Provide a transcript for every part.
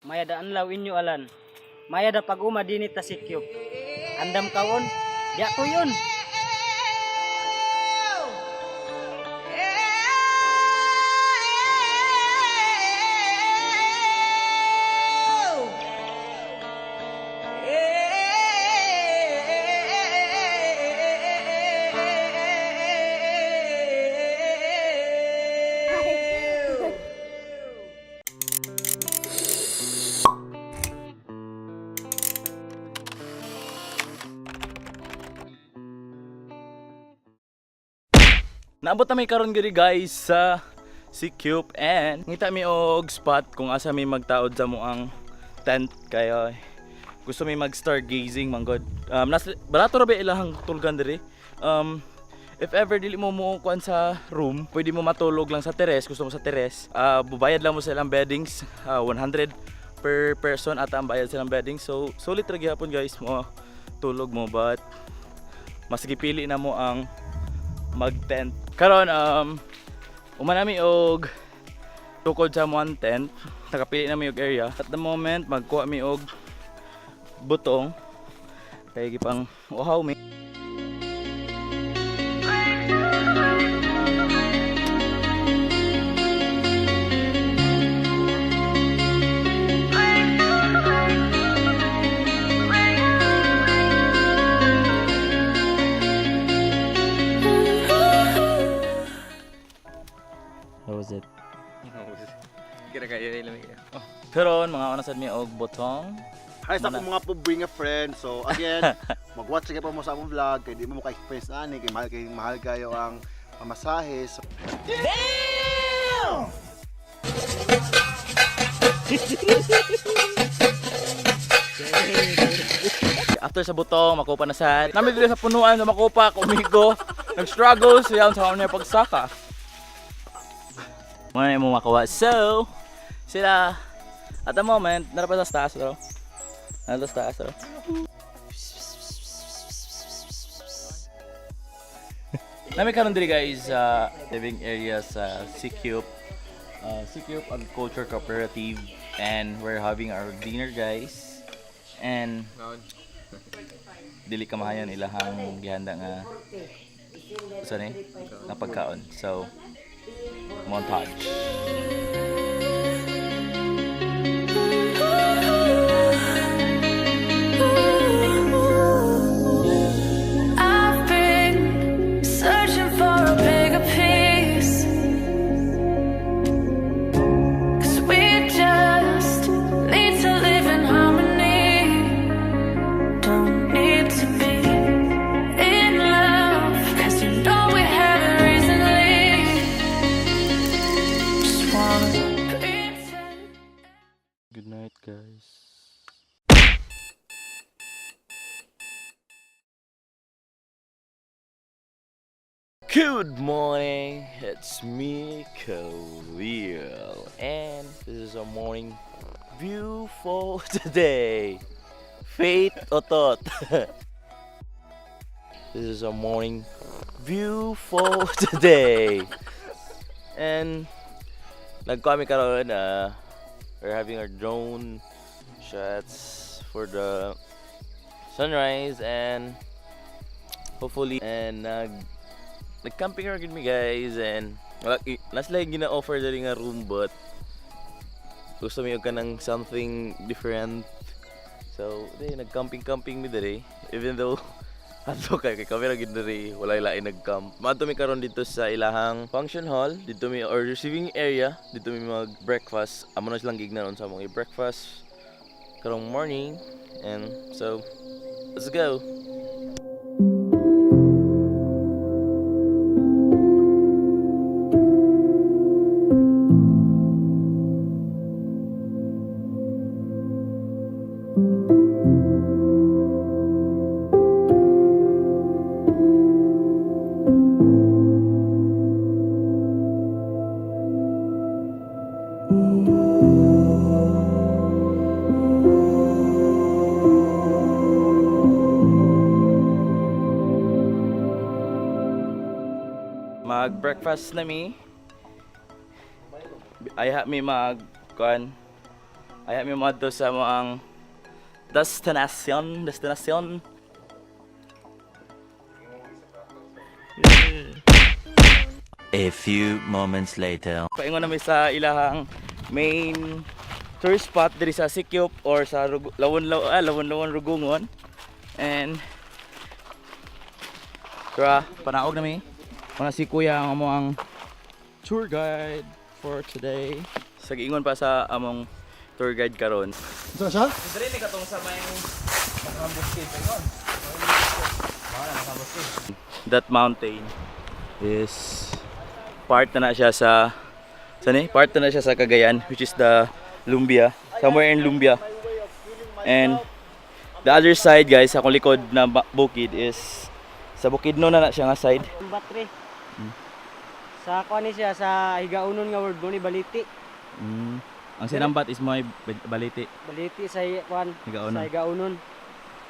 Maya da anlaw inyo alan. Maya da pag-uma dinit ta sikyop. Andam kaon, ya ko yun. Naabot na may karon giri, guys, sa Sikip and ngita mi og spot kung asa mi magtaod sa mo ang tent kay gusto mi mag stargazing man god. Nas barato ra ba ilahang tulgan diri? If ever dili mo mo kuan sa room, pwede mo matulog lang sa terrace, gusto mo sa terrace. Bubayad lang mo sa ilang beddings, 100 per person ata ang bayad sa ilang beddings. So sulit ra gihapon, guys, mo tulog mo, but mas gipili na mo ang mag-tent. Karon uman nami og tukod sa mo tent. Nakapili na mi og area. At the moment magkuha mi og butong kay gipang uhaw mi. How was it? Kira kayo ilamig kayo. Karon mga una sad mi og butong. Hi sa akong mga po, bring a friend. So again, mag-watch ka pa mo sa among vlog kay di mo maka-experience ani kay mahal kayo ang pamasahe. So, After sa butong, makupa na sad. Nami diri sa punuan sa makupa, kumigo. Nag-struggle siya sa niya pagsaka. Muna na mo makuha. So, sila at the moment, nara pa sa taas, bro. Nara sa taas, bro. Nami karon diri, guys, sa living area sa Sikip. Sikip Agriculture Cooperative and we're having our dinner, guys. And dili kamahayan ilahang gihanda nga sa ni nga pagkaon. So montage. I've been searching for a bigger piece. 'Cause we just need to live in harmony. Don't need to be in love, 'cause you know we haven't recently. Just wanna pretend. Good night, guys. Good morning, it's me, Khalil, and this is a morning view for today. Faith Otot. This is a morning view for today. And nagkami karon, we're having our drone shots for the sunrise and hopefully and nag-camping ra gid mi, guys, and wala nas lang gina-offer diri nga room, but gusto mi og kanang something different, so di nag-camping camping mi diri even though ato kay kami ra gid diri, walay lain nag-camp. Maadto mi karon dito sa ilahang function hall dito mi or receiving area dito mi mag breakfast. Amo na silang gignan unsa among i-breakfast karong morning, and so let's go. Mag-breakfast na mi. Ay ha mi mag kuan. Ay mi moadto sa among destination, destination. A few moments later. Paingon na mi sa ilahang main tourist spot diri sa Sikyop or sa Lawon Lawon Rugungon. And tara, panaog na mi. Mga si Kuya ang among tour guide for today. Sa giingon pa sa among tour guide karon. Saan siya? Diri ni katong sa may That mountain is part na na siya sa ni? Part na na siya sa Cagayan, which is the Lumbia, somewhere in Lumbia. And the other side, guys, sa akong likod na bukid is sa Bukidnon na na siya nga side. Ang battery. Sa kuan ni siya sa higaunon nga word mo ni baliti. Ang sinambat is may baliti. Baliti sa kuan Higaunon. sa higaunon.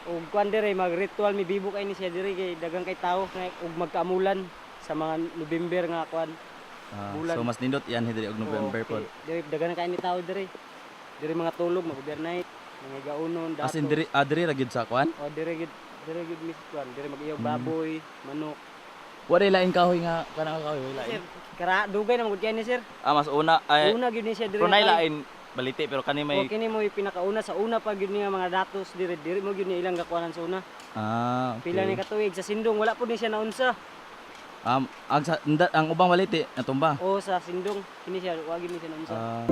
Ug kuan dire mag-ritual mi bibo kay ni siya dire kay dagang kay tao nga ug magkaamulan sa mga November nga kuan. Bulan. So mas nindot yan diri og November Oo, pod. kay Dire dagan kay ni tao dire. Dire mga tulog mag-overnight, mga higaunon dato. As in diri diri ra gyud sa kuan. O dire gyud mis kuan, dire mag-iyaw baboy, manok. Wala lain kahoy nga kanang kahoy wala lain. Sir, kara dugay na magud kay ni sir. Ah, mas una ay Una gyud ni siya dire. pero nga nay kahoy. lain baliti pero kani may O kini mo yung pinakauna sa una pa gyud niya mga datos dire dire mo gyud ni ilang gakuanan sa una. Ah, okay. Pila ni katuig sa sindong wala pud ni siya naunsa. Ang ang ubang baliti natumba. O sa sindong kini siya wa gyud ni siya naunsa. Ah.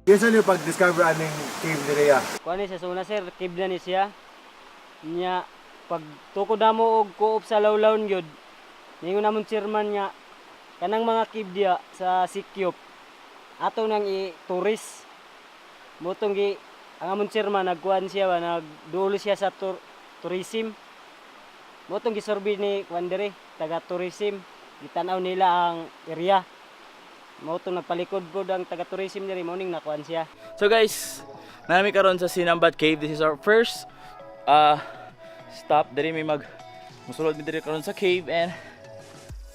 Kinsa niyo pag-discover aning cave ni Rhea? Kuan ni siya sa una sir, cave na ni siya. Nya pag tukod na mo og co-op sa Lawlawon gyud. Ningon namon chairman nga kanang mga cave diya sa Sikyop ato nang i-tourist. Motong gi ang amon chairman nagkuan siya ba nagdulo siya sa tourism. Motong gisurvey ni kuan diri taga tourism. Gitan-aw nila ang area. Motong nagpalikod pod ang taga tourism diri mo ning nakuan siya. So guys, nami karon sa Sinambat Cave. This is our first stop. Diri mi mag musulod mi diri karon sa cave and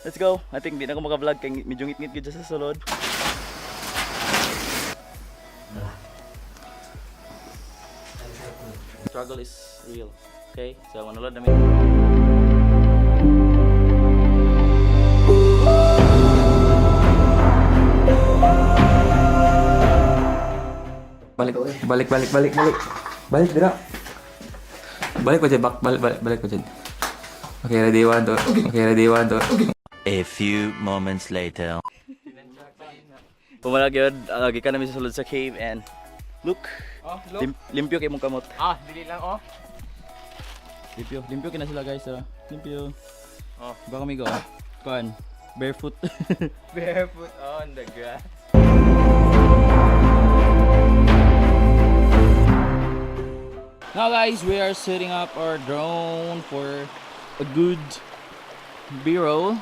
let's go. I think di na ko maka-vlog kay medyo ngit-ngit gyud siya sa sulod. Struggle is real. Okay? So manulod na mi. Balik, balik, balik, balik, balik. Balik, dira. Balik pa dyan, bak, balik, balik, balik pa dyan. Okay, ready, one, two. Okay, ready, one, two. A few moments later. Pumala gyud, gikan nami sa sulod sa cave and look. Oh, Limpyo kay mong kamot. Ah, dili lang, oh. Limpyo, limpyo kina sila guys, ah. Limpyo. Oh. Baka may go. Ah. Kuan, barefoot. Barefoot on the grass. Now guys, we are setting up our drone for a good B-roll.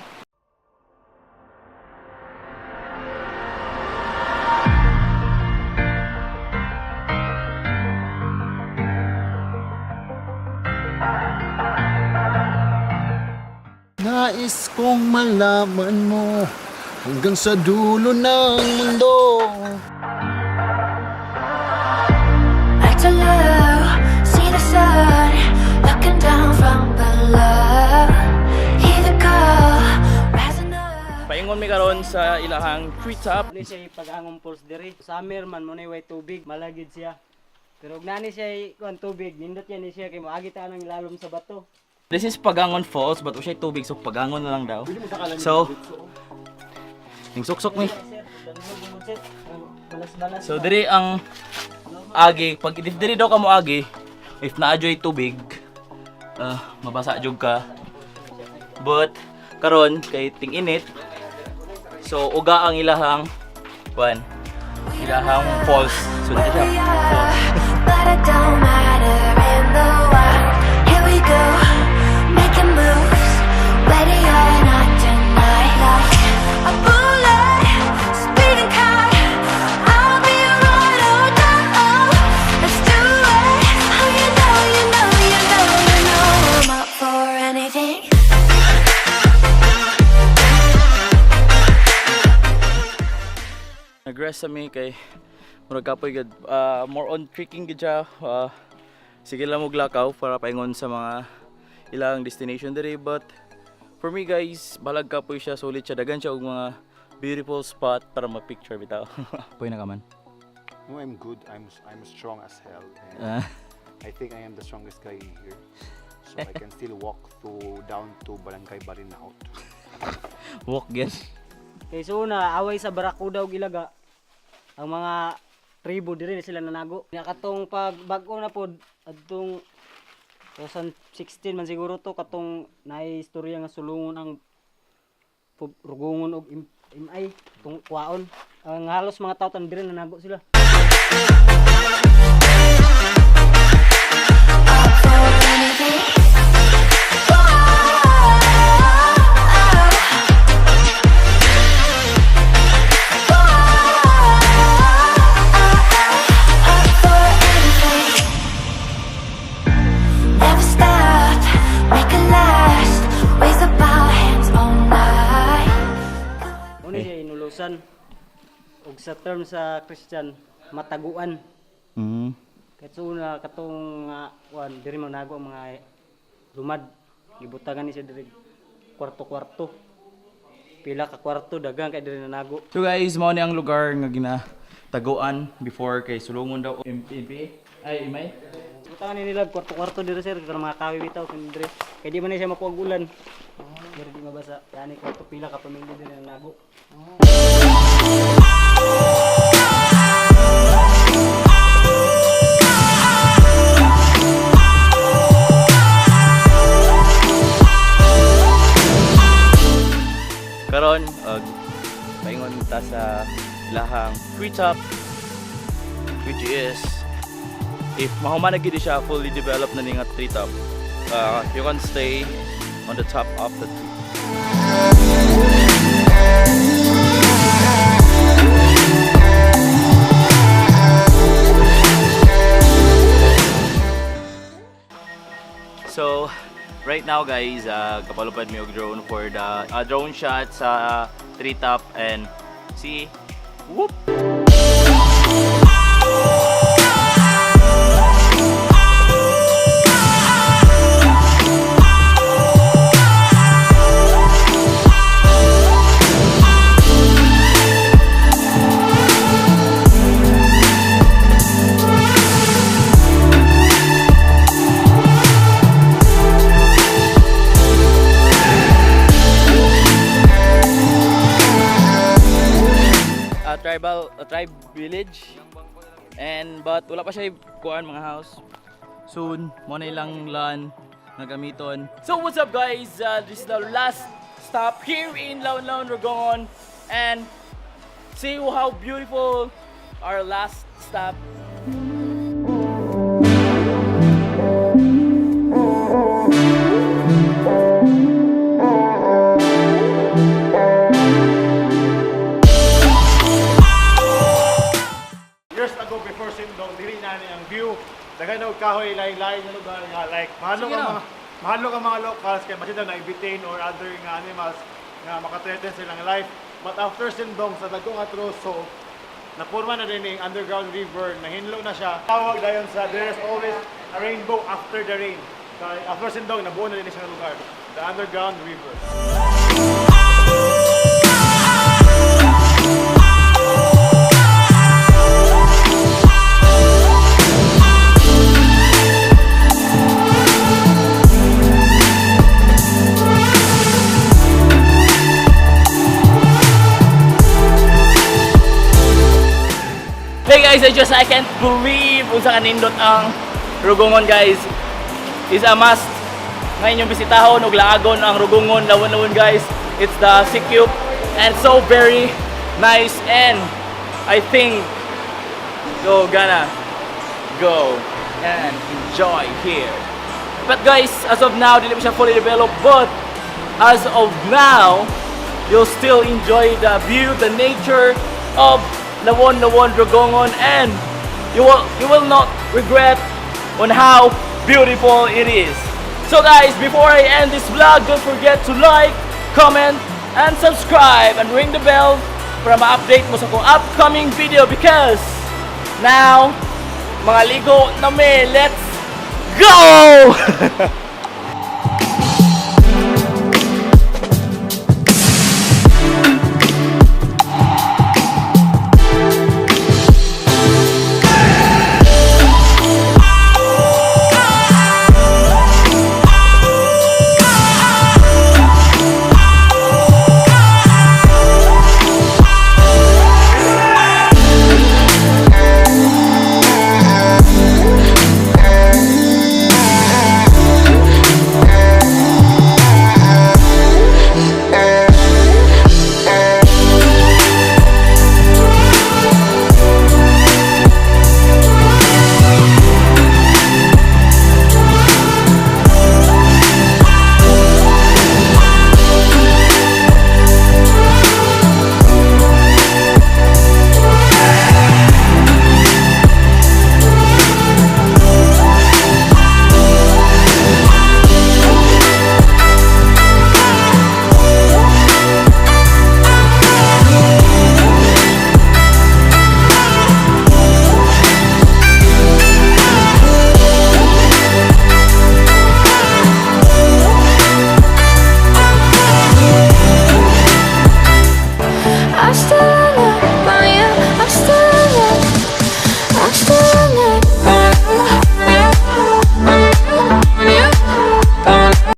Nais kong malaman mo hanggang sa dulo ng mundo. Like to low, see the sun looking down from below. Hear the call rising up. Paingon mi karon sa ilahang treetop. Ni siya pag-angong pulse diri. Summer man mo na way tubig, malagid siya. Pero og nani siya kuan tubig, nindot yan ni siya kay moagi ta nang lalom sa bato. This is Pagangon Falls, but usay tubig, so Pagangon na lang daw. So, ning suksok mi. Sir, danlog mo sir. Balas-balas. So diri ang agi, pag if diri daw ka mo agi, if naa joy tubig, mabasa jud ka. But karon kay ting-init, so uga ang ilahang kuan, ilahang falls. So dito Where siya. we are, but it don't matter in the wild. Mag-rest mi kay murag kapoy gud. More on trekking gid siya. Sige lang mo lakaw para paingon sa mga ilang destination diri, but for me, guys, balag kapoy siya, sulit siya, dagan siya og mga beautiful spot para ma-picture bitaw. Poy na ka man. No, I'm good. I'm strong as hell. And I think I am the strongest guy in here. So I can still walk to down to Barangay Barinaut. Walk gyud. Kay so una, away sa Barakuda ug Ilaga, ang mga tribo diri na sila nanago. Nya katong pag bag-o na pod adtong 2016 man siguro to, katong naay istorya nga sulungon ang Rugungon og MI tung kuwaon. Ang halos mga tao tan diri nanago sila. Never stop, make it last. Raise up our hands all night. Una siya inulusan og sa term sa Christian, mataguan. Kay sa una katong kuan diri man nago ang mga lumad. Gibutangan ni siya diri kwarto-kwarto. Pila ka kwarto, daghang kay diri nanago. So guys, mao ni ang lugar nga ginataguan before kay sulungon daw MPP ay imay. Butangan ni nila kwarto-kwarto diri, sir, kung mga kawi bitaw kun diri. Kay di man na siya makuag ulan. Diri di mabasa. Yani kwarto, pila ka pamilya diri nanago. Karon og paingon ta sa ilahang treetop, which is if mahuman na gid siya, fully developed na ni nga treetop. You can stay on the top of the tree. So, right now guys, kapalupad mi og drone for the drone shot sa treetop and see, whoop! Tribal tribe village and but wala pa siya kuan mga house. Soon mo na ilang land nga gamiton. So what's up, guys? This is the last stop here in Laon Laon Rugongon and see how beautiful our last stop. Years ago, before Sindong, diri na ni ang view. Daghan og kahoy, lain-lain nga lugar nga like mahalo Sige ka na. mga mahalo ka mga locals kay basin daw na i-detain or other nga animals nga maka-threaten sa ilang life. But after Sindong, sa dagko nga troso, napurma na din ang underground river, nahinlo na siya. Tawag dayon sa there is always a rainbow after the rain. Kay after Sindong, nabuo na din siya nga lugar, the underground river. Hey guys, I can't believe unsa kanindot ang Rugungon, guys. Is a must. Ngayon yung bisitahon ug laagon ang Rugungon, Lawon-Lawon, guys. It's the Sikyup and so very nice, and I think go gonna go and enjoy here. But guys, as of now, dili pa siya fully developed, but as of now, you'll still enjoy the view, the nature of Lawon Lawon Rugongon, and you will not regret on how beautiful it is. So guys, before I end this vlog, don't forget to like, comment, and subscribe, and ring the bell. Para ma-update mo sa akong upcoming video because now, mga ligo na mi, let's go!